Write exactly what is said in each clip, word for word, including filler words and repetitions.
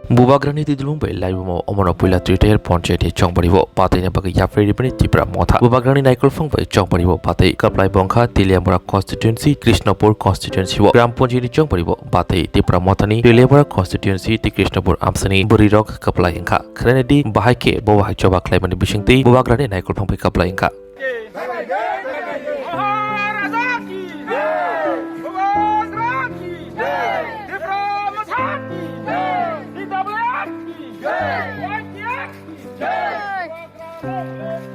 Bubagrani twi dulung bai laibuma omono puila Tritayar Panchayat ni chongbario batwi ni bagwi yapri ribani Tipra Motha. Bubagrani naikolphang bai chongbario batwi kwplai bongkha Teliamura constituency, Krishnapur constituency o Gram Panchayat ni chongbario batwi Tipra Motha ni Teliamura constituency tei Krishnapur amsani bwrwi rok kwplai wngkha. Khwnani di bahai khe bo bahai choba khlaimani bisingtwi Bubagrani naikolphang bai kwplai wngkha. महाराजा की जय, भगवान राम की जय, विक्रम साहब की जय, डीडब्ल्यूएफ की जय, वाईटीएफ की जय।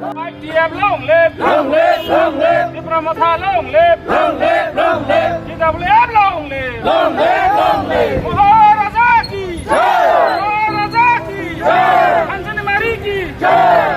YTF long live, long live, long live। Tipra Motha long live, long live, long live। डीडब्ल्यूएफ long live, long live, long live। महाराजा की जय, महाराजा की जय, हानसेनि मारि की जय,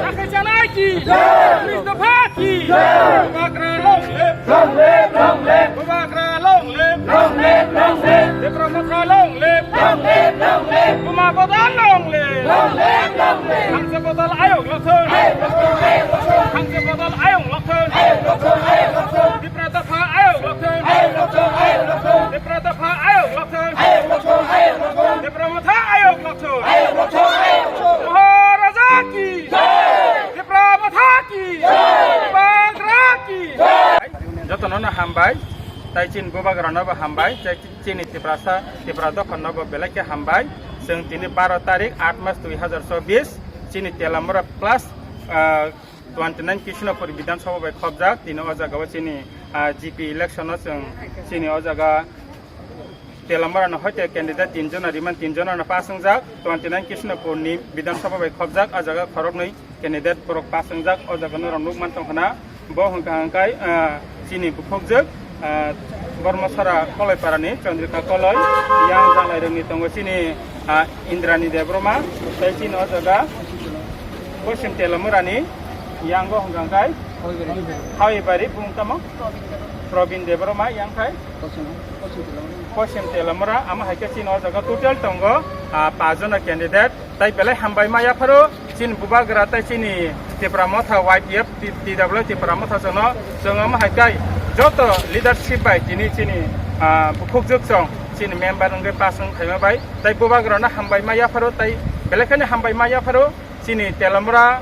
आखाइ चानाय की जय, पुलिस दफा की जय। Bubagra long live, long live, long live। Bubagra long live, long live, long live। Tipra Motha long live, long live, long live। Buma bodol long live, long live, long live। Hangse bodol ayok lokthon, ayok lokthon, ayok lokthon। Hangse bodol ayok lokthon, ayok lokthon, ayok lokthon। Tipra dopha ayok lokthon, ayok lokthon, ayok lokthon। Tipra dopha ayok lokthon, ayok lokthon, ayok lokthon। Tipra Motha ayok lokthon, ayok lokthon, ayok lokthon। Maharaja ki jai, Tipra Motha ki jai, Bubagra ki jai। Jotono no hambai, tai chini Bubagra no bo hambai, tai chini Tiprasa, Tipra dopha no bo belai khe hambai. Chwng tini baro tarik, aat mas dui hazar chobbish, chini Teliamura plus, ah, twenty nine Krishnapur Bidhan Sabha bai khopjak, tini o jaga o chini, ah, G P election o chwng chini o jaga Teliamura no hoite candidate tin jona riman, tin jona no pass wngjak, twenty nine Krishnapur ni Bidhan Sabha bai khopjak, o jaga khoroknwi candidate borok pass wngjak, o jaga no rok nukman tongkhna. Bo hwnkha hwnkhe, ah, chini bukhukjwk, ah, Bormosora Kolaiparani Chandrika Koloi, yang jalairokni tongo chini, ah, Indrani Debbarma, tei chini o jaga Poschim Teliamurani yango hwnkha hwnkhe Hawibari bung tamo Probin Debbarma yang khai Poschim Teliamura, amo hai khe chini o jaga total tongo, ah, paanch jona candidate. Tai belai hambai ma yapharo chini Bubagra tai chini Tipra Motha Y P F, T W Tipra Motha chwngno chwng omo hai khe joto leadership bai tini chini, ah, bukhukjwk chwng chini member wngwi pass wng phaima bai tai Bubagrano hambai ma yapharo tai belai kheno hambai ma yapharo chini Teliamura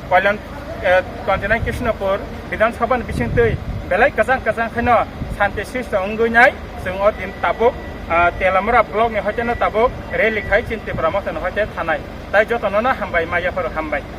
Kalyan, eh, twenty nine Krishnapur Bidhan Sabha ni bisingtwi belai kwchang kwchang khaino shanti srishti wngwi nai. Chwng o din tabuk, ah, Teliamura block ni hoiteno tabuk rally khai chini Tipra Motha ni hoite thanai. Tai jotono no hambai ma yapharo hambai.